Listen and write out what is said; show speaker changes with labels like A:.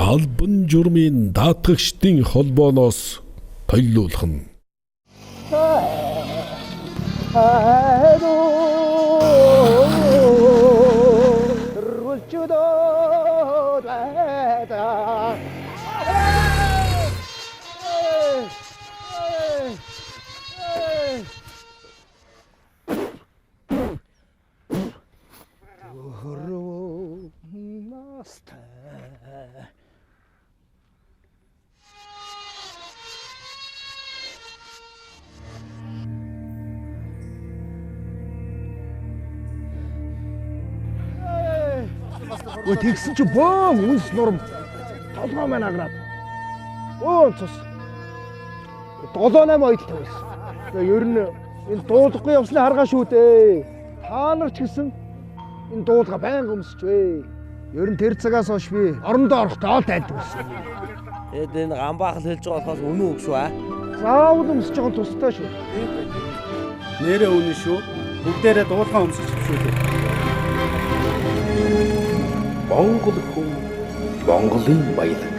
A: Албан журмын даатгагчдын холбооноос толиулах нь.
B: Тэгсэн чи бөөн үнс нурм толгой маань аграад. Бөөн цус. 7 8 оёд тавьсан. Тэгээ ер нь энэ дуулахгүй явсны харгаа шүү дээ. Та нар ч гэсэн энэ дуулга байнга өмсч вэ. Ер нь тэр цагаас хойш би орондоо орохдоо л дайдаг болсон.
C: Тэгээд энэ гамбаахал хэлж байгаа болохоос үнэн үг шүү аа.
B: Заавал өмсөж байгаа нь тустай шүү.
D: Нэрээ үнэн шүү. Бүгдээрээ дуулгаа өмсөж шүү дээ.
A: Монгол хүн Монголын баялаг.